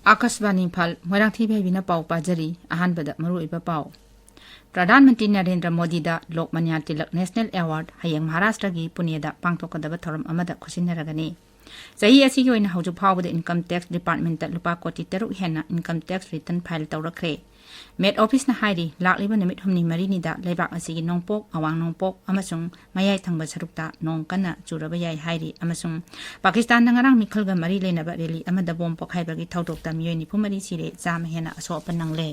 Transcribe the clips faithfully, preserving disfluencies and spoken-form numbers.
ꯑꯥꯀꯥꯁꯕꯥꯅꯤ ꯏꯝꯐꯥꯜ, ꯃꯣꯏꯔꯥꯡꯊꯦꯝ ꯏꯕꯦꯕꯤꯅ ꯄꯥꯎ ꯄꯥꯖꯔꯤ꯫ ꯑꯍꯥꯟꯕꯗ ꯃꯔꯨꯑꯣꯏꯕ ꯄꯥꯎ꯫ ꯄ꯭ꯔꯙꯥꯟ ꯃꯟꯇ꯭ꯔꯤ ꯅꯔꯦꯟꯗ꯭ꯔ ꯃꯣꯗꯤꯗ ꯂꯣꯛꯃꯟꯌꯥ ꯇꯤꯂꯛ ꯅꯦꯁꯅꯦꯜ ꯑꯦꯋꯥꯔꯗ ꯍꯌꯦꯡ ꯃꯍꯥꯔꯥꯁꯇ꯭ꯔꯒꯤ ꯄꯨꯅꯦꯗ ꯄꯥꯡꯊꯣꯛꯀꯗꯕ ꯊꯧꯔꯝ ꯑꯃꯗ ꯈꯨꯠꯁꯤꯟꯅꯔꯒꯅꯤ꯫ ꯆꯍꯤ ꯑꯁꯤꯒꯤ ꯑꯣꯏꯅ ꯍꯧꯖꯤꯛ ꯐꯥꯎꯕꯗ ꯏꯟꯀꯝ ꯇꯦꯛꯁ ꯗꯤꯄꯥꯔꯠꯃꯦꯟꯇ ꯂꯨꯄꯥ ꯀꯣꯇꯤ ꯇꯔꯨꯛ ꯍꯦꯟꯅ ꯏꯟꯀꯝ ꯇꯦꯛꯁ ꯔꯤꯇꯟ ꯐꯥꯏꯜ ꯇꯧꯔꯛꯈ꯭ꯔꯦ꯫ ꯃꯦꯠ ꯑꯣꯐꯤꯁꯅ ꯍꯥꯏꯔꯤ, ꯂꯥꯛꯂꯤꯕ ꯅꯨꯃꯤꯠ ꯍꯨꯝꯅꯤ ꯃꯔꯤꯅꯤꯗ ꯂꯩꯕꯥꯛ ꯑꯁꯤꯒꯤ ꯅꯣꯡꯄꯣꯛ, ꯑꯋꯥꯡ ꯅꯣꯡꯄꯣꯛ ꯑꯃꯁꯨꯡ ꯃꯌꯥꯏ ꯊꯪꯕ ꯁꯔꯨꯛꯇ ꯅꯣꯡ ꯀꯟꯅ ꯆꯨꯔꯕ ꯌꯥꯏ ꯍꯥꯏꯔꯤ, ꯑꯃꯁꯨꯡ ꯄꯥꯀꯤꯁꯇꯥꯟꯗ ꯉꯔꯥꯡ ꯃꯤꯈꯜꯒ ꯃꯔꯤ ꯂꯩꯅꯕ ꯔꯦꯂꯤ ꯑꯃꯗ ꯕꯣꯝ ꯄꯣꯈꯥꯏꯕꯒꯤ ꯊꯧꯗꯣꯛꯇ ꯃꯤꯑꯣꯏ ꯅꯤꯐꯨ ꯃꯔꯤ ꯁꯤꯔꯦ, ꯆꯥꯝꯃ ꯍꯦꯟꯅ ꯑꯁꯣꯛ ꯑꯄꯟ ꯅꯪꯂꯦ꯫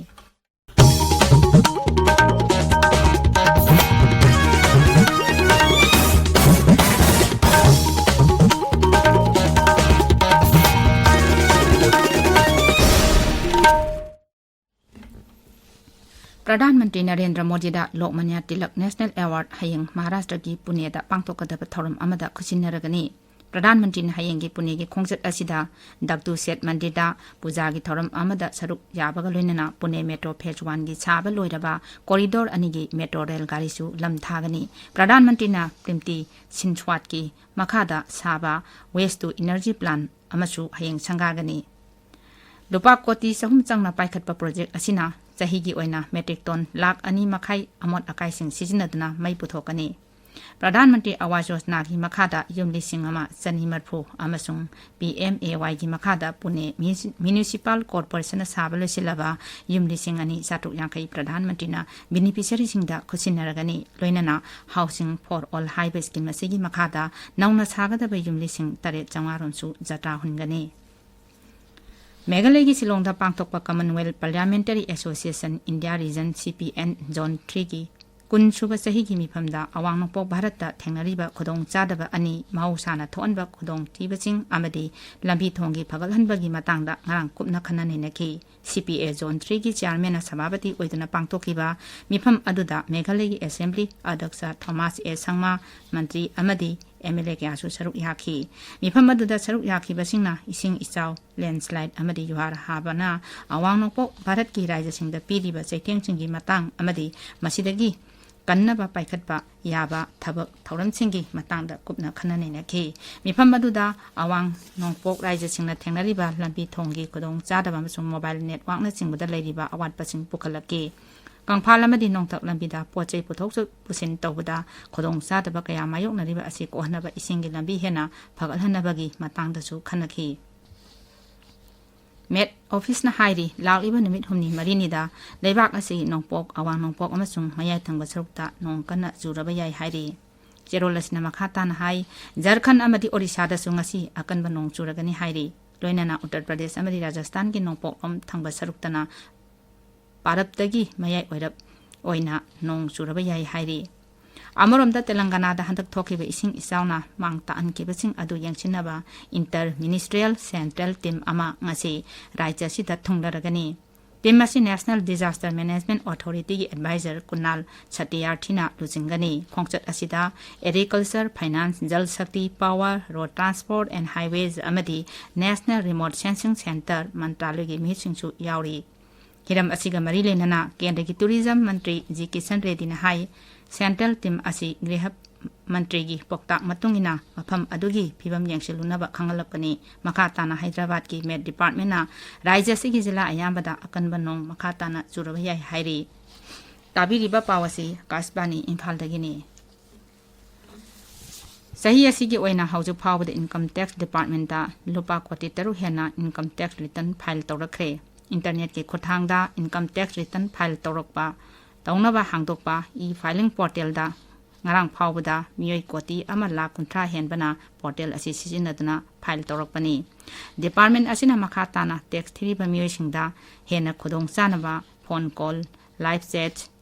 ꯄ꯭ꯔꯙꯥꯟ ꯃꯟꯇ꯭ꯔꯤ ꯅꯔꯦꯟꯗ꯭ꯔ ꯃꯣꯗꯤꯗ ꯂꯣꯛꯃꯟꯌꯥ ꯇꯤꯂꯛ ꯅꯦꯁꯅꯦꯜ ꯑꯦꯋꯥꯔꯗ ꯍꯌꯦꯡ ꯃꯍꯥꯔꯥꯁꯇ꯭ꯔꯒꯤ ꯄꯨꯅꯦꯗ ꯄꯥꯡꯊꯣꯛꯀꯗꯕ ꯊꯧꯔꯝ ꯑꯃꯗ ꯈꯨꯠꯁꯤꯟꯅꯔꯒꯅꯤ꯫ ꯄ꯭ꯔꯙꯥꯟ ꯃꯟꯇ꯭ꯔꯤꯅ ꯍꯌꯦꯡꯒꯤ ꯄꯨꯅꯦꯒꯤ ꯈꯣꯡꯆꯠ ꯑꯁꯤꯗ ꯗꯛꯇꯨ ꯁꯦꯠ ꯃꯟꯗꯤꯔꯗ ꯄꯨꯖꯥꯒꯤ ꯊꯧꯔꯝ ꯑꯃꯗ ꯁꯔꯨꯛ ꯌꯥꯕꯒ ꯂꯣꯏꯅꯅ ꯄꯨꯅꯦ ꯃꯦꯇ꯭ꯔꯣ ꯐꯦꯖ ꯋꯥꯟꯒꯤ ꯁꯥꯕ ꯂꯣꯏꯔꯕ ꯀꯣꯔꯤꯗꯣꯔ ꯑꯅꯤꯒꯤ ꯃꯦꯇ꯭ꯔꯣ ꯔꯦꯜ ꯒꯥꯔꯤꯁꯨ ꯂꯝ ꯊꯥꯒꯅꯤ꯫ ꯄ꯭ꯔꯙꯥꯟ ꯃꯟꯇ꯭ꯔꯤꯅ ꯄ꯭ꯔꯤꯝꯇꯤ ꯁꯤꯟꯁ꯭ꯋꯥꯠꯀꯤ ꯃꯈꯥꯗ ꯁꯥꯕ ꯋꯦꯁ ꯇꯨ ꯏꯅꯔꯖꯤ ꯄ꯭ꯂꯥꯟ ꯑꯃꯁꯨ ꯍꯌꯦꯡ ꯁꯪꯒꯥꯒꯅꯤ꯫ ꯂꯨꯄꯥ ꯀꯣꯇꯤ ꯆꯍꯨꯝ ꯆꯪꯅ ꯄꯥꯏꯈꯠꯄ ꯄ꯭ꯔꯣꯖꯦꯛ ꯑꯁꯤꯅ ꯆꯍꯤꯒꯤ ꯑꯣꯏꯅ ꯃꯦꯇ꯭ꯔꯤꯛ ꯇꯣꯟ ꯂꯥꯈ ꯑꯅꯤ ꯃꯈꯥꯏ ꯑꯃꯣꯠ ꯑꯀꯥꯏꯁꯤꯡ ꯁꯤꯖꯤꯟꯅꯗꯨꯅ ꯃꯩ ꯄꯨꯊꯣꯛꯀꯅꯤ꯫ ꯄ꯭ꯔꯙꯥꯟ ꯃꯟꯇ꯭ꯔꯤ ꯑꯥꯋꯥꯁ ꯌꯣꯖꯅꯥꯒꯤ ꯃꯈꯥꯗ ꯌꯨꯝ ꯂꯤꯁꯤꯡ ꯑꯃ ꯆꯅꯤ ꯃꯔꯤꯐꯨ ꯑꯃꯁꯨꯡ ꯄꯤ ꯑꯦꯝ ꯑꯦ ꯋꯥꯏꯒꯤ ꯃꯈꯥꯗ ꯄꯨꯅꯦ ꯃ꯭ꯌꯨꯅꯤꯁꯤ-, ꯃ꯭ꯌꯨꯅꯤꯁꯤꯄꯥꯜ ꯀꯣꯔꯄꯣꯔꯦꯁꯟꯅ ꯁꯥꯕ ꯂꯣꯏꯁꯤꯜꯂꯕ ꯌꯨꯝ ꯂꯤꯁꯤꯡ ꯑꯅꯤ ꯆꯥꯇ꯭ꯔꯨꯛ ꯌꯥꯡꯈꯩ ꯄ꯭ꯔꯙꯥꯟ ꯃꯟꯇ꯭ꯔꯤꯅ ꯕꯦꯅꯤꯐꯤꯁꯤꯌꯔꯤꯁꯤꯡꯗ ꯈꯨꯠꯁꯤꯟꯅꯔꯒꯅꯤ꯫ ꯂꯣꯏꯅꯅ ꯍꯥꯎꯁꯤꯡ ꯐꯣꯔ ꯑꯣꯜ ꯍꯥꯏꯕ ꯁ꯭ꯀꯤꯝ ꯑꯁꯤꯒꯤ ꯃꯈꯥꯗ ꯅꯧꯅ ꯁꯥꯒꯗꯕ ꯌꯨꯝ ꯂꯤꯁꯤꯡ ꯇꯔꯦꯠ ꯆꯥꯝꯃꯉꯥ ꯔꯣꯝꯁꯨ ꯖꯇ꯭ꯔꯥ ꯍꯨꯟꯒꯅꯤ꯫ ꯃꯦꯘꯥꯂꯌꯒꯤ ꯁꯤꯂꯣꯡꯗ ꯄꯥꯡꯊꯣꯛꯄ Commonwealth Parliamentary Association India Region, C P N, Zone ꯊ꯭ꯔꯤꯒꯤ ꯀꯨꯟ ꯁꯨꯕ ꯆꯍꯤꯒꯤ ꯃꯤꯐꯝꯗ ꯑꯋꯥꯡ ꯅꯣꯡꯄꯣꯛ ꯚꯥꯔꯠꯇ ꯊꯦꯡꯅꯔꯤꯕ ꯈꯨꯗꯣꯡꯆꯥꯗꯕ ꯑꯅꯤ, ꯃꯍꯧꯁꯥꯅ ꯊꯣꯛꯍꯟꯕ ꯈꯨꯗꯣꯡꯊꯤꯕꯁꯤꯡ ꯑꯃꯗꯤ ꯂꯝꯕꯤ ꯊꯣꯡꯒꯤ ꯐꯒꯠꯍꯟꯕꯒꯤ ꯃꯇꯥꯡꯗ ꯉꯔꯥꯡ ꯀꯨꯞꯅ ꯈꯟꯅ ꯅꯩꯅꯈꯤ꯫ C P A Zone ꯊ꯭ꯔꯤꯒꯤ chairmanꯅ ꯁꯚꯥꯄꯇꯤ ꯑꯣꯏꯗꯨꯅ ꯄꯥꯡꯊꯣꯛꯈꯤꯕ ꯃꯤꯐꯝ ꯑꯗꯨꯗ ꯃꯦꯘꯥꯂꯌꯒꯤ Assembly ꯑꯗ꯭ꯌꯛꯁ ꯊꯣꯃꯥꯁ ꯑꯦ ꯁꯪꯃꯥ, ꯃꯟꯇ꯭ꯔꯤ ꯑꯃꯗꯤ M L A ꯀꯌꯥꯁꯨ ꯁꯔꯨꯛ ꯌꯥꯈꯤ꯫ ꯃꯤꯐꯝ ꯑꯗꯨꯗ ꯁꯔꯨꯛ ꯌꯥꯈꯤꯕꯁꯤꯡꯅ ꯏꯁꯤꯡ ꯏꯆꯥꯎ, ꯂꯦꯟꯁ꯭ꯂꯥꯏꯗ ꯑꯃꯗꯤ ꯌꯨꯍꯥꯔ ꯍꯥꯕꯅ ꯑꯋꯥꯡ ꯅꯣꯡꯄꯣꯛ ꯚꯥꯔꯠꯀꯤ ꯔꯥꯖ꯭ꯌꯁꯤꯡꯗ ꯄꯤꯔꯤꯕ ꯆꯩꯊꯦꯡꯁꯤꯡꯒꯤ ꯃꯇꯥꯡ ꯑꯃꯗꯤ ꯃꯁꯤꯗꯒꯤ ꯀꯟꯅꯕ ꯄꯥꯏꯈꯠꯄ ꯌꯥꯕ ꯊꯕꯛ ꯊꯧꯔꯝꯁꯤꯡꯒꯤ ꯃꯇꯥꯡꯗ ꯀꯨꯞꯅ ꯈꯟꯅ ꯅꯩꯅꯈꯤ꯫ ꯃꯤꯐꯝ ꯑꯗꯨꯗ ꯑꯋꯥꯡ ꯅꯣꯡꯄꯣꯛ ꯔꯥꯏꯖ꯭ꯌꯁꯤꯡꯅ ꯊꯦꯡꯅꯔꯤꯕ ꯂꯝꯕꯤ ꯊꯣꯡꯒꯤ ꯈꯨꯗꯣꯡꯆꯥꯗꯕ ꯑꯃꯁꯨꯡ mobile networkꯅꯆꯤꯡꯕꯗ ꯂꯩꯔꯤꯕ ꯑꯋꯥꯠꯄꯁꯤꯡ ꯄꯨꯈꯠꯂꯛꯈꯤ꯫ ꯀꯪꯐꯥꯜ ꯑꯃꯗꯤ ꯅꯣꯡꯊꯛ ꯂꯝꯕꯤꯗ ꯄꯣꯠ ꯆꯩ ꯄꯨꯊꯣꯛ ꯄꯨꯁꯤꯟ ꯇꯧꯕꯗ ꯈꯨꯗꯣꯡꯆꯥꯗꯕ ꯀꯌꯥ ꯃꯥꯌꯣꯛꯅꯔꯤꯕ ꯑꯁꯤ ꯀꯣꯛꯍꯟꯅꯕ ꯏꯁꯤꯡꯒꯤ ꯂꯝꯕꯤ ꯍꯦꯟꯅ ꯐꯒꯠꯍꯟꯅꯕꯒꯤ ꯃꯇꯥꯡꯗꯁꯨ ꯈꯟꯅꯈꯤ꯫ ꯃꯦꯠ ꯑꯣꯐꯤꯁꯅ ꯍꯥꯏꯔꯤ, ꯂꯥꯛꯂꯤꯕ ꯅꯨꯃꯤꯠ ꯍꯨꯝꯅꯤ ꯃꯔꯤꯅꯤꯗ ꯂꯩꯕꯥꯛ ꯑꯁꯤꯒꯤ ꯅꯣꯡꯄꯣꯛ, ꯑꯋꯥꯡ ꯅꯣꯡꯄꯣꯛ ꯑꯃꯁꯨꯡ ꯃꯌꯥꯏ ꯊꯪꯕ ꯁꯔꯨꯛꯇ ꯅꯣꯡ ꯀꯟꯅ ꯆꯨꯔꯕ ꯌꯥꯏ ꯍꯥꯏꯔꯤ꯫ ꯆꯦꯔꯣꯜ ꯑꯁꯤꯅ ꯃꯈꯥ ꯇꯥꯅ ꯍꯥꯏ, ꯖꯔꯈꯟ ꯑꯃꯗꯤ ꯑꯣꯔꯤꯁꯥꯗꯁꯨ ꯉꯁꯤ ꯑꯀꯟꯕ ꯅꯣꯡ ꯆꯨꯔꯒꯅꯤ ꯍꯥꯏꯔꯤ꯫ ꯂꯣꯏꯅꯅ ꯎꯠꯇꯔ ꯄ꯭ꯔꯗꯦꯁ ꯑꯃꯗꯤ ꯔꯥꯖꯁꯊꯥꯟꯒꯤ ꯅꯣꯡꯄꯣꯛꯂꯣꯝ ꯊꯪꯕ ꯁꯔꯨꯛꯇꯅ ꯄꯥꯔꯞꯇꯒꯤ ꯃꯌꯥꯏ ꯑꯣꯏꯔꯞ ꯑꯣꯏꯅ ꯅꯣꯡ ꯆꯨꯔꯕ ꯌꯥꯏ ꯍꯥꯏꯔꯤ꯫ ꯑꯃꯔꯣꯝꯗ, ꯇꯦꯂꯪꯒꯥꯅꯥꯗ ꯍꯟꯗꯛ ꯊꯣꯛꯈꯤꯕ ꯏꯁꯤꯡ ꯏꯆꯥꯎꯅ ꯃꯥꯡ ꯇꯥꯛꯍꯟꯈꯤꯕꯁꯤꯡ ꯑꯗꯨ ꯌꯦꯡꯁꯤꯟꯅꯕ inter ministerial central team ꯑꯃ ꯉꯁꯤ ꯔꯥꯖ꯭ꯌ ꯑꯁꯤꯗ ꯊꯨꯡꯂꯔꯒꯅꯤ꯫ Team ꯑꯁꯤ National Disaster Management Authorityꯒꯤ advisor ꯀꯨꯅꯥꯜ ꯁꯇꯤꯌꯥꯔꯊꯤꯅ ꯂꯨꯆꯤꯡꯒꯅꯤ꯫ ꯈꯣꯡꯆꯠ ꯑꯁꯤꯗ agriculture, finance, ꯖꯜ ꯁꯛꯇꯤ, power, road transport and highways ꯑꯃꯗꯤ National Remote Sensing Centre ꯃꯟꯇ꯭ꯔꯥꯂꯌꯒꯤ ꯃꯤꯍꯨꯠꯁꯤꯡꯁꯨ ꯌꯥꯎꯔꯤ꯫ ꯍꯤꯔꯝ ꯑꯁꯤꯒ ꯃꯔꯤ ꯂꯩꯅꯅ ꯀꯦꯟꯗ꯭ꯔꯒꯤ tourism ꯃꯟꯇ꯭ꯔꯤ ꯖꯤ ꯀꯤꯁꯟ ꯔꯦꯗꯗꯤꯅ ꯍꯥꯏ, central team ꯑꯁꯤ ꯒ꯭ꯔꯤꯍ ꯃꯟꯇ꯭ꯔꯤꯒꯤ ꯄꯥꯎꯇꯥꯛ ꯃꯇꯨꯡ ꯏꯟꯅ ꯃꯐꯝ ꯑꯗꯨꯒꯤ ꯐꯤꯕꯝ ꯌꯦꯡꯁꯤꯜꯂꯨꯅꯕ ꯈꯪꯍꯜꯂꯛꯄꯅꯤ꯫ ꯃꯈꯥ ꯇꯥꯅ ꯍꯥꯏꯗ꯭ꯔꯕꯥꯗꯀꯤ ꯃꯦꯠ ꯗꯤꯄꯥꯔꯠꯃꯦꯟꯅ ꯔꯥꯖ꯭ꯌ ꯑꯁꯤꯒꯤ ꯖꯤꯂꯥ ꯑꯌꯥꯝꯕꯗ ꯑꯀꯟꯕ ꯅꯣꯡ ꯃꯈꯥ ꯇꯥꯅ ꯆꯨꯔꯕ ꯌꯥꯏ ꯍꯥꯏꯔꯤ꯫ ꯇꯥꯕꯤꯔꯤꯕ ꯄꯥꯎ ꯑꯁꯤ ꯑꯀꯥꯁꯕꯥꯅꯤ ꯏꯝꯐꯥꯜꯗꯒꯤꯅꯤ꯫ ꯆꯍꯤ ꯑꯁꯤꯒꯤ ꯑꯣꯏꯅ ꯍꯧꯖꯤꯛ ꯐꯥꯎꯕꯗ income tax departmentꯇ ꯂꯨꯄꯥ ꯀꯣꯇꯤ ꯇꯔꯨꯛ ꯍꯦꯟꯅ income tax return file ꯇꯧꯔꯛꯈ꯭ꯔꯦ꯫ internetꯀꯤ ꯈꯨꯠꯊꯥꯡꯗ income tax return file ꯇꯧꯔꯛꯄ, ꯇꯧꯅꯕ ꯍꯥꯡꯗꯣꯛꯄ e-filing portalꯗ ꯉꯔꯥꯡ ꯐꯥꯎꯕꯗ ꯃꯤꯑꯣꯏ ꯀꯣꯇꯤ ꯑꯃ ꯂꯥꯈ ꯀꯨꯟꯊ꯭ꯔꯥ ꯍꯦꯟꯕꯅ portal ꯑꯁꯤ ꯁꯤꯖꯤꯟꯅꯗꯨꯅ file ꯇꯧꯔꯛꯄꯅꯤ꯫ department ꯑꯁꯤꯅ ꯃꯈꯥ ꯇꯥꯅ tax ꯊꯤꯔꯤꯕ ꯃꯤꯑꯣꯏꯁꯤꯡꯗ ꯍꯦꯟꯅ ꯈꯨꯗꯣꯡꯆꯥꯅꯕ phone call, live chat,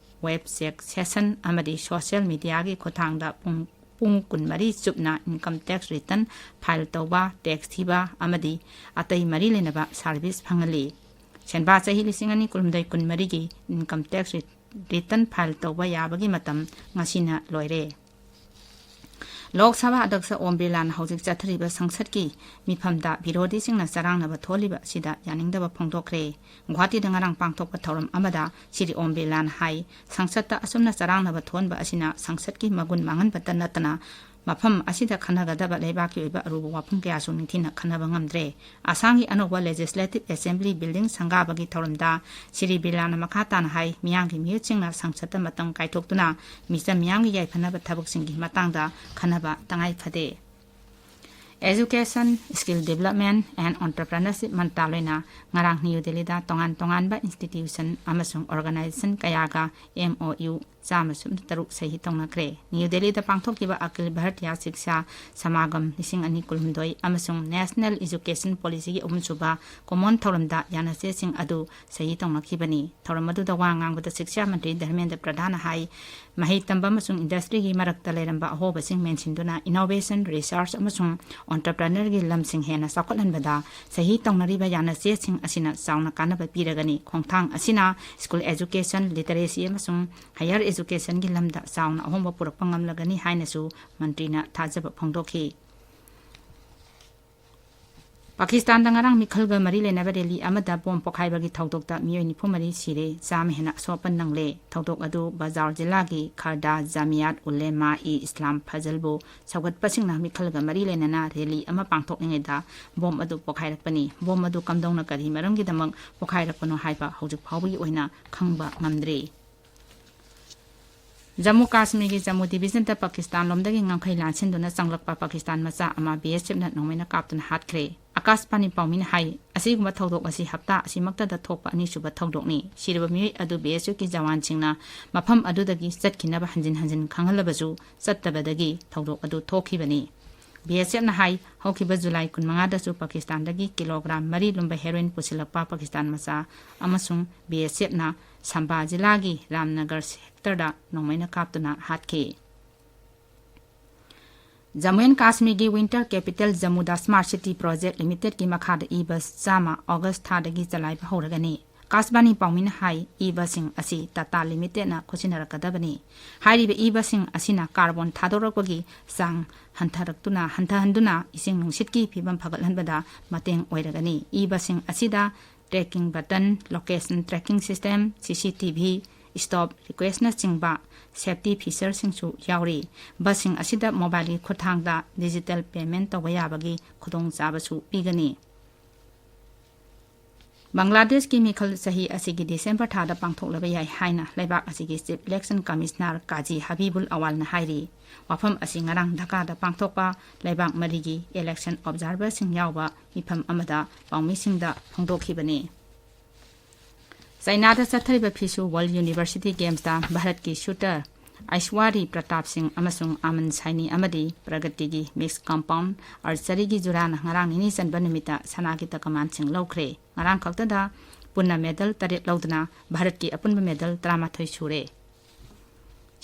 web chat session ꯑꯃꯗꯤ social mediaꯒꯤ ꯈꯨꯠꯊꯥꯡꯗ ꯄꯨꯡ, ꯄꯨꯡ ꯀꯨꯟꯃꯔꯤ ꯆꯨꯞꯅ income tax return file ꯇꯧꯕ, tax ꯊꯤꯕ ꯑꯃꯗꯤ ꯑꯇꯩ ꯃꯔꯤ ꯂꯩꯅꯕ service ꯐꯪꯍꯜꯂꯤ꯫ ꯁꯦꯟꯕꯥ ꯆꯍꯤ ꯂꯤꯁꯤꯡ ꯑꯅꯤ ꯀꯨꯟꯍꯨꯝꯗꯣꯏ ꯀꯨꯟꯃꯔꯤꯒꯤ income tax return file ꯇꯧꯕ ꯌꯥꯕꯒꯤ ꯃꯇꯝ ꯉꯁꯤꯅ ꯂꯣꯏꯔꯦ꯫ ꯂꯣꯛ ꯁꯚꯥ ꯑꯗ꯭ꯌꯛꯁ ꯑꯣꯝ ꯕꯤꯔꯂꯥꯅ ꯍꯧꯖꯤꯛ ꯆꯠꯊꯔꯤꯕ ꯁꯪꯁꯠꯀꯤ ꯃꯤꯐꯝꯗ ꯕꯤꯔꯣꯙꯤꯁꯤꯡꯅ ꯆꯔꯥꯡꯅꯕ ꯊꯣꯛꯍꯜꯂꯤꯕ ꯑꯁꯤꯗ ꯌꯥꯅꯤꯡꯗꯕ ꯐꯣꯡꯗꯣꯛꯈ꯭ꯔꯦ꯫ ꯒꯨꯋꯥꯍꯥꯇꯤꯗ ꯉꯔꯥꯡ ꯄꯥꯡꯊꯣꯛꯄ ꯊꯧꯔꯝ ꯑꯃꯗ ꯁ꯭ꯔꯤ ꯑꯣꯝ ꯕꯤꯔꯂꯥꯅ ꯍꯥꯏ, ꯁꯪꯁꯠꯇ ꯑꯁꯨꯝꯅ ꯆꯔꯥꯡꯅꯕ ꯊꯣꯛꯍꯟꯕ ꯑꯁꯤꯅ ꯁꯪꯁꯠꯀꯤ ꯃꯒꯨꯟ ꯃꯥꯡꯍꯟꯕꯇ ꯅꯠꯇꯅ ꯃꯐꯝ ꯑꯁꯤꯗ ꯈꯟꯅꯒꯗꯕ ꯂꯩꯕꯥꯛꯀꯤ ꯑꯣꯏꯕ ꯑꯔꯨꯕ ꯋꯥꯐꯝ ꯀꯌꯥꯁꯨ ꯅꯤꯡꯊꯤꯅ ꯈꯟꯅꯕ ꯉꯝꯗ꯭ꯔꯦ꯫ ꯑꯁꯥꯝꯒꯤ ꯑꯅꯧꯕ Legislative Assembly building ꯁꯪꯒꯥꯕꯒꯤ ꯊꯧꯔꯝꯗ ꯁ꯭ꯔꯤ ꯕꯤꯔꯂꯥꯅ ꯃꯈꯥ ꯇꯥꯅ ꯍꯥꯏ, ꯃꯤꯌꯥꯝꯒꯤ ꯃꯤꯍꯨꯠꯁꯤꯡꯅ ꯁꯪꯁꯠꯇ ꯃꯇꯝ ꯀꯥꯏꯊꯣꯛꯇꯨꯅ ꯃꯤꯆꯝ ꯃꯤꯌꯥꯝꯒꯤ ꯌꯥꯏꯐꯅꯕ ꯊꯕꯛꯁꯤꯡꯒꯤ ꯃꯇꯥꯡꯗ ꯈꯟꯅꯕ ꯇꯉꯥꯏ ꯐꯗꯦ꯫ Education, Skill Development and Entrepreneurship ꯃꯟꯇ꯭ꯔꯥꯂꯣꯏꯅ ꯉꯔꯥꯡ ꯅ꯭ꯌꯨ ꯗꯦꯜꯂꯤꯗ ꯇꯣꯉꯥꯟ ꯇꯣꯉꯥꯟꯕ institution ꯑꯃꯁꯨꯡ organization ꯀꯌꯥꯒ M O U ꯆꯥꯝꯃ ꯁꯨꯞꯅ ꯇꯔꯨꯛ ꯁꯍꯤ ꯇꯧꯅꯈ꯭ꯔꯦ꯫ ꯅ꯭ꯌꯨ ꯗꯦꯜꯂꯤꯗ ꯄꯥꯡꯊꯣꯛꯈꯤꯕ ꯑꯈꯤꯜ ꯚꯥꯔꯇꯤꯌꯥ ꯁꯤꯛꯁꯥ ꯁꯃꯥꯒꯝ ꯂꯤꯁꯤꯡ ꯑꯅꯤ ꯀꯨꯟꯍꯨꯝꯗꯣꯏ ꯑꯃꯁꯨꯡ National Education Policyꯒꯤ ꯑꯍꯨꯝꯁꯨꯕ common ꯊꯧꯔꯝꯗ ꯌꯥꯅꯆꯦꯁꯤꯡ ꯑꯗꯨ ꯁꯍꯤ ꯇꯧꯅꯈꯤꯕꯅꯤ꯫ ꯊꯧꯔꯝ ꯑꯗꯨꯗ ꯋꯥ ꯉꯥꯡꯕꯗ ꯁꯤꯛꯁꯥ ꯃꯟꯇ꯭ꯔꯤ ꯙꯔꯃꯦꯟꯗ꯭ꯔ ꯄ꯭ꯔꯙꯥꯟꯅ ꯍꯥꯏ, ꯃꯍꯩ ꯇꯝꯕ ꯑꯃꯁꯨꯡ industryꯒꯤ ꯃꯔꯛꯇ ꯂꯩꯔꯝꯕ ꯑꯍꯣꯕꯁꯤꯡ ꯃꯦꯟꯁꯤꯟꯗꯨꯅ innovation, research ꯑꯃꯁꯨꯡ entrepreneurꯒꯤ ꯂꯝꯁꯤꯡ ꯍꯦꯟꯅ ꯆꯥꯎꯈꯠꯍꯟꯕꯗ ꯁꯍꯤ ꯇꯧꯅꯔꯤꯕ ꯌꯥꯅꯆꯦꯁꯤꯡ ꯑꯁꯤꯅ ꯆꯥꯎꯅ ꯀꯥꯟꯅꯕ ꯄꯤꯔꯒꯅꯤ꯫ ꯈꯣꯡꯊꯥꯡ ꯑꯁꯤꯅ school education, literacy ꯑꯃꯁꯨꯡ higher educationꯒꯤ ꯂꯝꯗ ꯆꯥꯎꯅ ꯑꯍꯣꯡꯕ ꯄꯨꯔꯛꯄ ꯉꯝꯂꯒꯅꯤ ꯍꯥꯏꯅꯁꯨ ꯃꯟꯇ꯭ꯔꯤꯅ ꯊꯥꯖꯕ ꯐꯣꯡꯗꯣꯛꯈꯤ꯫ ꯄꯥꯀꯤꯁꯇꯥꯟꯗ ꯉꯔꯥꯡ ꯃꯤꯈꯜꯒ ꯃꯔꯤ ꯂꯩꯅꯕ rally ꯑꯃꯗ bomb ꯄꯣꯈꯥꯏꯕꯒꯤ ꯊꯧꯗꯣꯛꯇ ꯃꯤꯑꯣꯏ ꯅꯤꯐꯨ ꯃꯔꯤ ꯁꯤꯔꯦ, ꯆꯥꯝꯃ ꯍꯦꯟꯅ ꯑꯁꯣꯛ ꯑꯄꯟ ꯅꯪꯂꯦ꯫ ꯊꯧꯗꯣꯛ ꯑꯗꯨ ꯕꯖꯥꯔ ꯖꯤꯂꯥꯒꯤ ꯈꯔꯗꯥ ꯖꯥꯃꯤꯌꯥꯠ ꯎꯂꯦꯃꯥ ꯏ ꯏꯁꯂꯥꯝ ꯐꯖꯜꯕꯨ ꯁꯧꯒꯠꯄꯁꯤꯡꯅ ꯃꯤꯈꯜꯒ ꯃꯔꯤ ꯂꯩꯅꯅ rally ꯑꯃ ꯄꯥꯡꯊꯣꯛꯂꯤꯉꯩꯗ bomb ꯑꯗꯨ ꯄꯣꯈꯥꯏꯔꯛꯄꯅꯤ꯫ Bomb ꯑꯗꯨ ꯀꯝꯗꯧꯅ ꯀꯔꯤ ꯃꯔꯝꯒꯤꯗꯃꯛ ꯄꯣꯈꯥꯏꯔꯛꯄꯅꯣ ꯍꯥꯏꯕ ꯍꯧꯖꯤꯛ ꯐꯥꯎꯕꯒꯤ ꯑꯣꯏꯅ ꯈꯪꯕ ꯉꯝꯗ꯭ꯔꯤ꯫ ꯖꯝꯃꯨ ꯀꯥꯁꯃꯤꯔꯒꯤ ꯖꯝꯃꯨ divisionꯗ ꯄꯥꯀꯤꯁꯇꯥꯟ ꯂꯣꯝꯗꯒꯤ ꯉꯝꯈꯩ ꯂꯥꯟꯁꯤꯟꯗꯨꯅ ꯆꯪꯂꯛꯄ ꯄꯥꯀꯤꯁꯇꯥꯟ ꯃꯆꯥ ꯑꯃ BSFꯅ ꯅꯣꯡꯃꯩꯅ ꯀꯥꯞꯇꯨꯅ ꯍꯥꯠꯈ꯭ꯔꯦ꯫ ꯑꯀꯥꯁꯕꯥꯅꯤ ꯄꯥꯎꯃꯤꯅ ꯍꯥꯏ, ꯑꯁꯤꯒꯨꯝꯕ ꯊꯧꯗꯣꯛ ꯑꯁꯤ ꯍꯞꯇꯥ ꯑꯁꯤꯃꯛꯇꯗ ꯊꯣꯛꯄ ꯑꯅꯤꯁꯨꯕ ꯊꯧꯗꯣꯛꯅꯤ꯫ ꯁꯤꯔꯕ ꯃꯤꯑꯣꯏ ꯑꯗꯨ BSFꯀꯤ ꯖꯋꯥꯟꯁꯤꯡꯅ ꯃꯐꯝ ꯑꯗꯨꯗꯒꯤ ꯆꯠꯈꯤꯅꯕ ꯍꯟꯖꯤꯟ ꯍꯟꯖꯤꯟ ꯈꯪꯍꯜꯂꯕꯁꯨ ꯆꯠꯇꯕꯗꯒꯤ ꯊꯧꯗꯣꯛ ꯑꯗꯨ ꯊꯣꯛꯈꯤꯕꯅꯤ꯫ BSFꯅ ꯍꯥꯏ, ꯍꯧꯈꯤꯕ ꯖꯨꯂꯥꯏ ꯀꯨꯟꯃꯉꯥꯗꯁꯨ ꯄꯥꯀꯤꯁꯇꯥꯟꯗꯒꯤ kilogram ꯃꯔꯤ ꯂꯨꯝꯕ heroin ꯄꯨꯁꯤꯜꯂꯛꯄ ꯄꯥꯀꯤꯁꯇꯥꯟ ꯃꯆꯥ ꯑꯃꯁꯨꯡ BSFꯅ ꯁꯝꯕꯥ ꯖꯤꯂꯥꯒꯤ ꯔꯥꯝꯅꯒꯔ sectorꯗ ꯅꯣꯡꯃꯩꯅ ꯀꯥꯞꯇꯨꯅ ꯍꯥꯠꯈꯤ꯫ ꯖꯝꯃꯨ ꯑꯦꯟ ꯀꯥꯁꯃꯤꯔꯒꯤ winter capital ꯖꯝꯃꯨꯗ Smart City Project Limitedꯀꯤ ꯃꯈꯥꯗ e-bus ꯆꯥꯝꯃ August ꯊꯥꯗꯒꯤ ꯆꯂꯥꯏꯕ ꯍꯧꯔꯒꯅꯤ꯫ ꯑꯀꯥꯁꯕꯥꯅꯤ ꯄꯥꯎꯃꯤꯅ ꯍꯥꯏ, e-busꯁꯤꯡ ꯑꯁꯤ Tata Limitedꯅ ꯈꯨꯠꯁꯤꯟꯅꯔꯛꯀꯗꯕꯅꯤ꯫ ꯍꯥꯏꯔꯤꯕ e-busꯁꯤꯡ ꯑꯁꯤꯅ carbon ꯊꯥꯗꯣꯔꯛꯄꯒꯤ ꯆꯥꯡ ꯍꯟꯊꯔꯛꯇꯨꯅ, ꯍꯟꯊꯍꯟꯗꯨꯅ ꯏꯁꯤꯡ ꯅꯨꯡꯁꯤꯠꯀꯤ ꯐꯤꯕꯝ ꯐꯒꯠꯍꯟꯕꯗ ꯃꯇꯦꯡ ꯑꯣꯏꯔꯒꯅꯤ꯫ E-busꯁꯤꯡ ꯑꯁꯤꯗ tracking button, location tracking system, C C T V, stop requestꯅꯆꯤꯡꯕ safety featureꯁꯤꯡꯁꯨ ꯌꯥꯎꯔꯤ꯫ Busꯁꯤꯡ ꯑꯁꯤꯗ mobileꯒꯤ ꯈꯨꯠꯊꯥꯡꯗ digital payment ꯇꯧꯕ ꯌꯥꯕꯒꯤ ꯈꯨꯗꯣꯡꯆꯥꯕꯁꯨ ꯄꯤꯒꯅꯤ꯫ ꯕꯪꯒ꯭ꯂꯥꯗꯦꯁꯀꯤ ꯃꯤꯈꯜ ꯆꯍꯤ ꯑꯁꯤꯒꯤ December ꯊꯥꯗ ꯄꯥꯡꯊꯣꯛꯂꯕ ꯌꯥꯏ ꯍꯥꯏꯅ ꯂꯩꯕꯥꯛ ꯑꯁꯤꯒꯤ Chief Election Commissioner ꯀꯥꯖꯤ ꯍꯕꯤꯕꯨꯜ ꯑꯋꯥꯜꯅ ꯍꯥꯏꯔꯤ꯫ ꯋꯥꯐꯝ ꯑꯁꯤ ꯉꯔꯥꯡ ꯙꯥꯀꯥꯗ ꯄꯥꯡꯊꯣꯛꯄ ꯂꯩꯕꯥꯛ ꯃꯔꯤꯒꯤ election observerꯁꯤꯡ ꯌꯥꯎꯕ ꯃꯤꯐꯝ ꯑꯃꯗ ꯄꯥꯎꯃꯤꯁꯤꯡꯗ ꯐꯣꯡꯗꯣꯛꯈꯤꯕꯅꯤ꯫ ꯆꯩꯅꯥꯗ ꯆꯠꯊꯔꯤꯕ ꯐꯤꯁꯨ World University Gamesꯇ ꯚꯥꯔꯠꯀꯤ shooter ꯑꯥꯏꯁ꯭ꯋꯥꯔꯤ ꯄ꯭ꯔꯇꯥꯞ ꯁꯤꯡ ꯑꯃꯁꯨꯡ ꯑꯃꯟ ꯁꯥꯏꯅꯤ ꯑꯃꯗꯤ ꯄ꯭ꯔꯒꯇꯤꯒꯤ mixed compound archeryꯒꯤ ꯖꯨꯔꯥꯅ ꯉꯔꯥꯡ ꯅꯤꯅꯤ ꯆꯟꯕ ꯅꯨꯃꯤꯠꯇ ꯁꯅꯥꯒꯤ ꯇꯀꯃꯥꯟꯁꯤꯡ ꯂꯧꯈ꯭ꯔꯦ꯫ ꯉꯔꯥꯡ ꯈꯛꯇꯗ ꯄꯨꯟꯅ medal ꯇꯔꯦꯠ ꯂꯧꯗꯨꯅ ꯚꯥꯔꯠꯀꯤ ꯑꯄꯨꯟꯕ medal ꯇꯔꯥꯃꯥꯊꯣꯏ ꯁꯨꯔꯦ꯫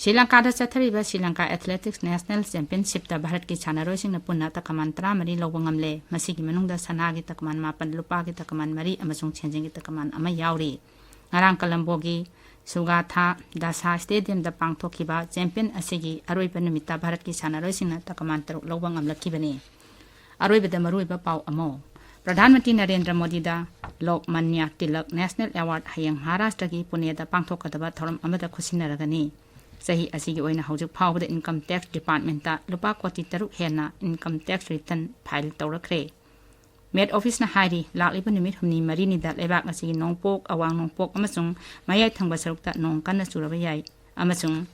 ꯁ꯭ꯔꯤ ꯂꯪꯀꯥꯗ ꯆꯠꯊꯔꯤꯕ ꯁ꯭ꯔꯤ ꯂꯪꯀꯥ Athletics National Championshipꯇ ꯚꯥꯔꯠꯀꯤ ꯁꯥꯟꯅꯔꯣꯏꯁꯤꯡꯅ ꯄꯨꯟꯅ ꯇꯀꯃꯥꯟ ꯇꯔꯥꯃꯔꯤ ꯂꯧꯕ ꯉꯝꯂꯦ꯫ ꯃꯁꯤꯒꯤ ꯃꯅꯨꯡꯗ ꯁꯅꯥꯒꯤ ꯇꯀꯃꯥꯟ ꯃꯥꯄꯟ, ꯂꯨꯄꯥꯒꯤ ꯇꯀꯃꯥꯟ ꯃꯔꯤ ꯑꯃꯁꯨꯡ ꯁꯦꯟꯖꯦꯡꯒꯤ ꯇꯀꯃꯥꯟ ꯑꯃ ꯌꯥꯎꯔꯤ꯫ ꯉꯔꯥꯡ ꯀꯂꯝꯕꯣꯒꯤ ꯁꯨꯒꯥꯊꯥ ꯗꯥꯁꯥ Stadiumꯗ ꯄꯥꯡꯊꯣꯛꯈꯤꯕ champion ꯑꯁꯤꯒꯤ ꯑꯔꯣꯏꯕ ꯅꯨꯃꯤꯠꯇ ꯚꯥꯔꯠꯀꯤ ꯁꯥꯟꯅꯔꯣꯏꯁꯤꯡꯅ ꯇꯀꯃꯥꯟ ꯇꯔꯨꯛ ꯂꯧꯕ ꯉꯝꯂꯛꯈꯤꯕꯅꯤ꯫ ꯑꯔꯣꯏꯕꯗ ꯃꯔꯨꯑꯣꯏꯕ ꯄꯥꯎ ꯑꯃ, ꯄ꯭ꯔꯙꯥꯟ ꯃꯟꯇ꯭ꯔꯤ ꯅꯔꯦꯟꯗ꯭ꯔ ꯃꯣꯗꯤꯗ ꯂꯣꯛꯃꯟꯌ ꯇꯤꯂꯛ National Award ꯍꯌꯦꯡ ꯃꯍꯥꯔꯥꯁꯇ꯭ꯔꯒꯤ ꯄꯨꯅꯦꯗ ꯄꯥꯡꯊꯣꯛꯀꯗꯕ ꯊꯧꯔꯝ ꯑꯃꯗ ꯈꯨꯠꯁꯤꯟꯅꯔꯒꯅꯤ꯫ ꯆꯍꯤ ꯑꯁꯤꯒꯤ ꯑꯣꯏꯅ ꯍꯧꯖꯤꯛ ꯐꯥꯎꯕꯗ Income Tax Departmentꯇ ꯂꯨꯄꯥ ꯀꯣꯇꯤ ꯇꯔꯨꯛ ꯍꯦꯟꯅ Income Tax Return file ꯇꯧꯔꯛꯈ꯭ꯔꯦ꯫ Met Officeꯅ ꯍꯥꯏꯔꯤ, ꯂꯥꯛꯂꯤꯕ ꯅꯨꯃꯤꯠ ꯍꯨꯝꯅꯤ ꯃꯔꯤꯅꯤꯗ ꯂꯩꯕꯥꯛ ꯑꯁꯤꯒꯤ ꯅꯣꯡꯄꯣꯛ, ꯑꯋꯥꯡ ꯅꯣꯡꯄꯣꯛ ꯑꯃꯁꯨꯡ ꯃꯌꯥꯏ ꯊꯪꯕ ꯁꯔꯨꯛꯇ ꯅꯣꯡ ꯀꯟꯅ ꯆꯨꯔꯕ ꯌꯥꯏ ꯑꯃꯁꯨꯡ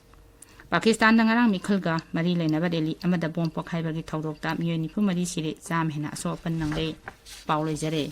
ꯄꯥꯀꯤꯁꯇꯥꯟꯗ ꯉꯔꯥꯡ ꯃꯤꯈꯜꯒ ꯃꯔꯤ ꯂꯩꯅꯕ rally ꯑꯃꯗ bomb ꯄꯣꯈꯥꯏꯕꯒꯤ ꯊꯧꯗꯣꯛꯇ ꯃꯤꯑꯣꯏ ꯅꯤꯐꯨ ꯃꯔꯤ ꯁꯤꯔꯦ, ꯆꯥꯝꯃ ꯍꯦꯟꯅ ꯑꯁꯣꯛ ꯑꯄꯟ ꯅꯪꯂꯦ꯫ ꯄꯥꯎ ꯂꯣꯏꯖꯔꯦ꯫